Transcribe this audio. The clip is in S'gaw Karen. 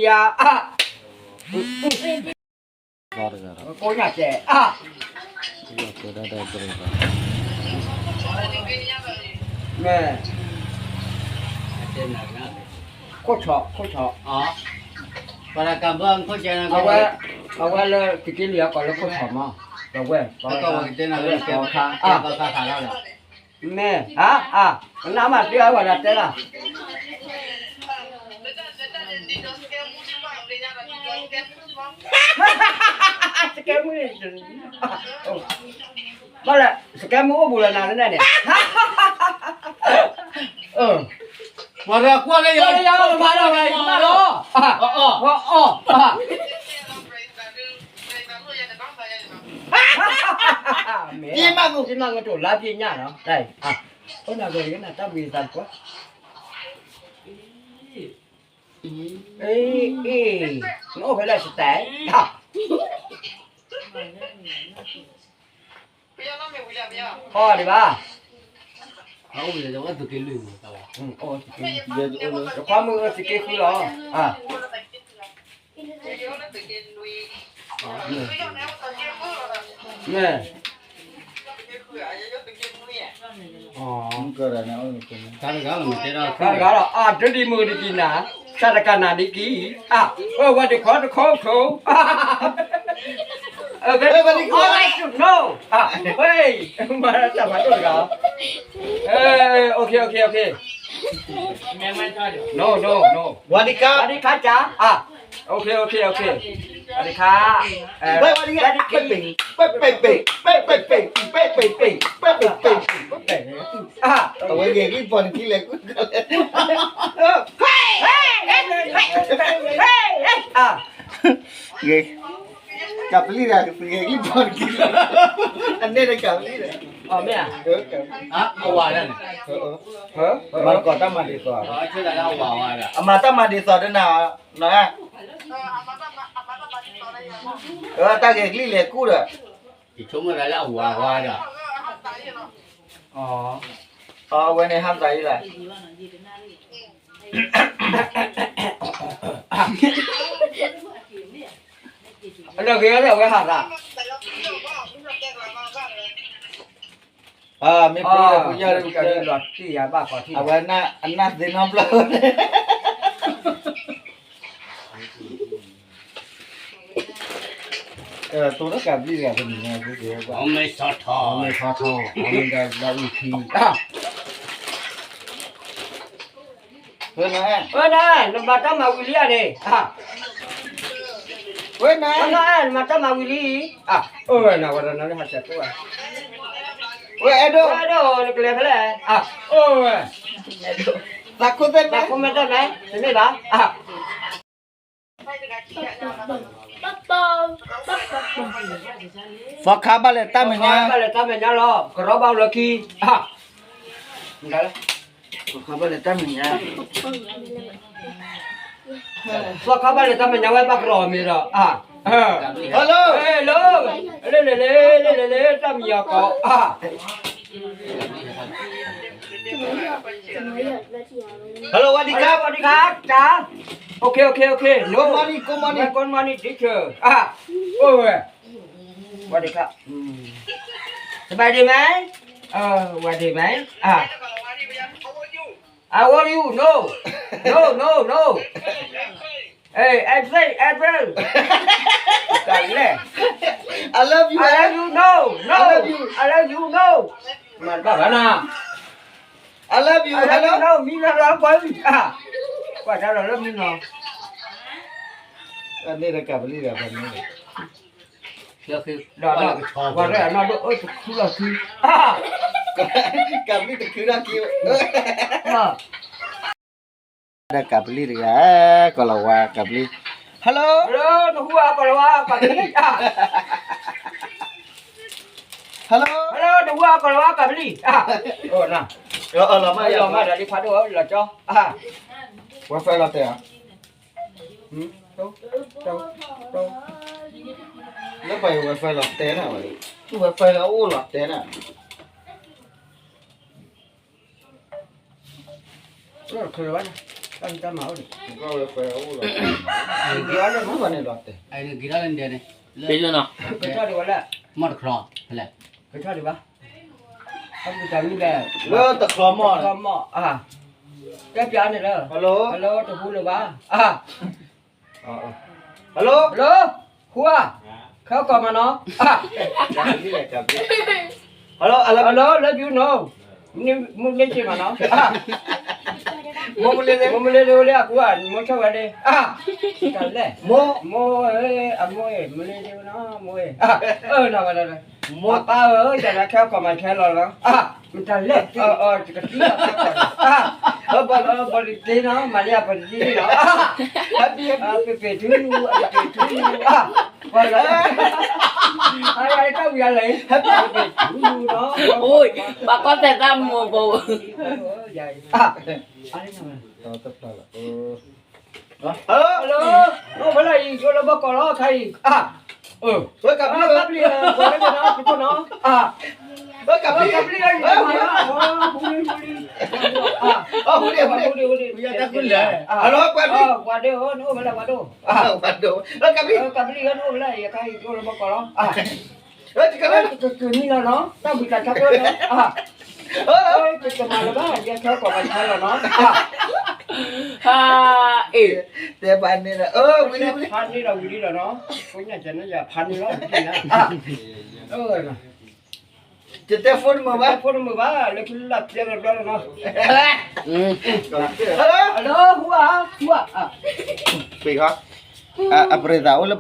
ယၤ အါ ကိးညၣ်ကဲ အါ မ့ၢ် ခိၣ်ဆီ ခိၣ်ဆီ ပှၤတကးဘၢခိၣ်ကဲ အဝဲ အဝဲလၢသုးက့လွံၢ်အကိးလၢခိၣ်ဆီမး ပဝဲ ပဝဲ ပဝဲ အခါ အါ မ့ၢ် အါ အါ နမၤတ့ၢ်အဝဲဒၣ်တဲလီၤ စကဲမုၣ် ဘၣ်လဲၣ် စကဲမုၣ်အိၣ်ဘူးလၢနၤလၢန့ၣ်န့ၣ် ပှၤတကွၢ်လၢယၤ ကွၢ်လၢယၤ မၤလီၤ မၤလီၤ အီၣ် အီၣ် အီၣ် မ့ၢ် ပ့မၤက ပ့မၤကတိၤလါပ့ညၣ်နီၤ အိၣ်နၤဂ့ၤနၤတၢ်ဘှံးသးတကွၢ် အ့ အ့ နအိၣ်ဖဲလဲၣ်စတဲ အီၣ်ဒံးဘၣ် ယခွါမုၣ်အၢသုးက့ဃုလီၤ မ့ၢ် တၢ်တဂၤလီၤ အဒိဒံးမုၢ်ဒံးကံနၤ တၢ်တကးနၤဒံးကံ အါ ဝဲဒံးခီတခီခိၣ် ဝဲဒံးခီ ဝဲ မၤတၢ်မၤဒိၣ်တဂၤ okay okay okay no no no ဝါဒံခါ ဝါဒံခါကၠၢ် อ่ะ okay okay okay ဝါဒံခါ ဝါဒံခါ ပဲ့ပဲ့ပဲ့ ပဲ့ပဲ့ပဲ့ ပဲ့ပဲ့ပဲ့ ပဲ့ပဲ့ပဲ့ ပဲ့ပဲ့ပဲ့ အဝဲဂ့ၤဂံၢ်ပီၢ်နခံလဲၣ် ဂ့ၤ ကပလံၢ်တဂၤ ဂ့ၤဂံၢ်ပီၢ်နခံလဲၣ် အန့ၣ်တကပလံၢ်ဒီး အဝၤဒၣ်န့ၣ် မၤကီးတၢ်မၤဒ်သိး အမၤတၢ်မၤဒ်သိးတနၤ တၢ်ဂ့ၤကလံၢ်လဲၤကူၣ်ဒီး ယဆိကမိၣ်လၢအဝၤဝါဒီး အဝဲန့ၣ်ဟးသးအံၤလီၤ အလၢဂ့ၤလၢအဝဲဟးသး မ့ၢ်ပှၤလၢပှၤယၢ်လၢ အဝဲအနၢ်သ့ၣ်နီတဘျီ တိၢ်တကးဘျံၣ်တဂၤတနံၤညါ မ့ၢ်ဆီထီ မ့ၢ်ဆီထီ မ့ၢ်ဒီးလၢအုၣ်ထံ ဝဲနၤ ဝဲနၤ နမၤတၢ်မၤဝံၤလံဧါန့ၣ် ဝဲနၤ ဝဲနၤ နမၤတၢ်မၤဝံၤလံ အိၣ်ဝဲနၤ ဝဲနၤ နဟးဆဲးကိးဝဲ ဝဲအဲၣ်ဒိး အဲၣ်ဒိး နကလဲၤဖဲလဲၣ် အိၣ်ဝဲ သးခိၣ်သ့ၣ်မဲ သးခိၣ်မဲတၢ်မဲ တမ့ၢ်ဘၣ် သီခါဘၣ်လဲၤတၢ်မဲာ်ညါ ဘၣ်လဲၤတၢ်မဲာ်ညါလီၤ ကရီဘၣ်လၢခံ သီခါဘၣ်လဲၤတၢ်မဲာ်ညါ သီခါဘၣ်လဲၤတၢ်မဲာ်ညါဝဲဘၣ်ကရီမ့ၤဒီး hello hello လဲၤလဲၤလဲၤလဲၤလဲၤလဲၤ တၢ်မံၤအီၤကီး hello ဝါဒံခါ ဝါဒံခါ ကၠၢ် okay okay okay no good morning good morning good morning teacher အိၣ်ဝဲ ဝါဒံခါ สบายดีไหม เออ สบายดีไหม อ่ะ I want you no no no no hey I say I will တလဲ I love you I love you no no I love you I love you no မၤတဘၣ်ဘၣ်နၤ I love you I love you no မံနီၤလီၤကွၢ် ကွၢ်တၢ်လီၤလၢမံနီၤ အန့ၣ်တကးပလံၢ်ဒီးပှၤန့ၣ် ပှၤရဲၣ်အနီၢ်ဒိၣ်အၢတခုလီၤခံ ကးပလံၢ်တခုလီၤခံ ဒီးကးပလံၢ်တဂၤ ကီၤလၤဝါ ကးပလံၢ် hello hello တဟူအကီၤလၤဝါ ကးပလံၢ် hello hello တဟူအကီၤလၤဝါ ကးပလံၢ် လီၤမး လီၤမးဒီး ဒ်ခွါဒိၣ်လီၤကၠီ wifi လီၤတဲာ် လၢပှၤ wifi လီၤတဲာ်နၤဝဲ သူ wifi လၢအအိၣ်လီၤတဲာ်နၤ လီၤတချုးဘၣ်န့ၣ် တၢ်မၤအိၣ်န့ၣ်, က့ၤအီၤလၢမုၢ်ဘၣ်န့ၣ်လီၤတဲာ်, က့ၤထီၣ်လၢန့ၣ်, က့ၤထီၣ်ဒံးဝဲလၢ, မီၢ်တချီ, ဖဲလဲၣ်, က့ၤထီၣ်ဒံးဘၣ်, အပူၤတၢ်မံၤလဲၣ်, လၢတချီမီၢ်, တချီမီၢ်, တဲပျးန့ၣ်လၢ, hello, hello တဟူလၢၤဘၣ်, hello, hello, ဟူဧါ, ခဲကီၢ်မးနီၤ, hello, hello, love you နီၤ, မူလ့က့မးနီၤ, မိၢ်မူလ့, မိၢ်မူလ့ဒၣ်ဝဲလၢအကူဧါ, မိၢ်ဆီၣ်ဝဲလၢ, တၢ်လဲၣ်, မိၢ်, မိၢ်ဧၢ, အမိၢ်ဧၢ, မူလ့ဒၣ်ဝဲနီၤ, မိၢ်ဧၢ, မိၢ်ပၢ်ဧၢ, တၢ်လၢခဲကီၢ်မးခဲလီၤနီၤ, မတၤလဲၣ်, တကသံ, ဘီတသ့နီၤ, မၤလၢအပတသ့နီၤ, ပပ့ၤထူ, ပပ့ၤထူ, ပှၤလၢ, တၢ်ဝံၤအလၢ, ပပ့ၤထူနီၤ, ပှၤကီၢ်သဲးသးမိၢ်ဘိ, အိၣ်ဖဲလဲၣ်အံၤ, အိၣ်ဖဲလဲၣ်အံၤ, ယိလၢဘီကီးလီၤခါအံၤ, ကပျံၤ, ကပျံၤ, ကပျံၤနီၤ, ကပျံၤ, ကပျံၤ, ပှၤဒိၣ်, ပှၤဒိၣ်, ပှၤဒိၣ်, ကပျံၤ, ကပျံၤ, အိၣ်ဖဲလဲၣ်, ယိလၢဘီကီးလီၤ, ကကမံလီၤနီၤ, တၢ်ဘှံးတၢ်ဆါဖိနီၤ, ကမၤလၢၤဘၣ်, ယဲခဲကီၢ်မးခဲလီၤနီၤ, အ့, တဲဖးန့ၢ်ဒီး, ဖးန့ၢ်ဒီးဝံၤလံလီၤနီၤ, ဖိညၣ်ကန့ၣ်ယဖးန့ၢ်လီၤ, ယတဲ phone မုာ်ဘၣ်, phone မုာ်ဘၣ်, လၢခံလၢဖျဲလီၤဘျီလီၤနီၤ, hello, ဟူဧါ, ဟူဧါ, အပြ့သးအိၣ်လၢ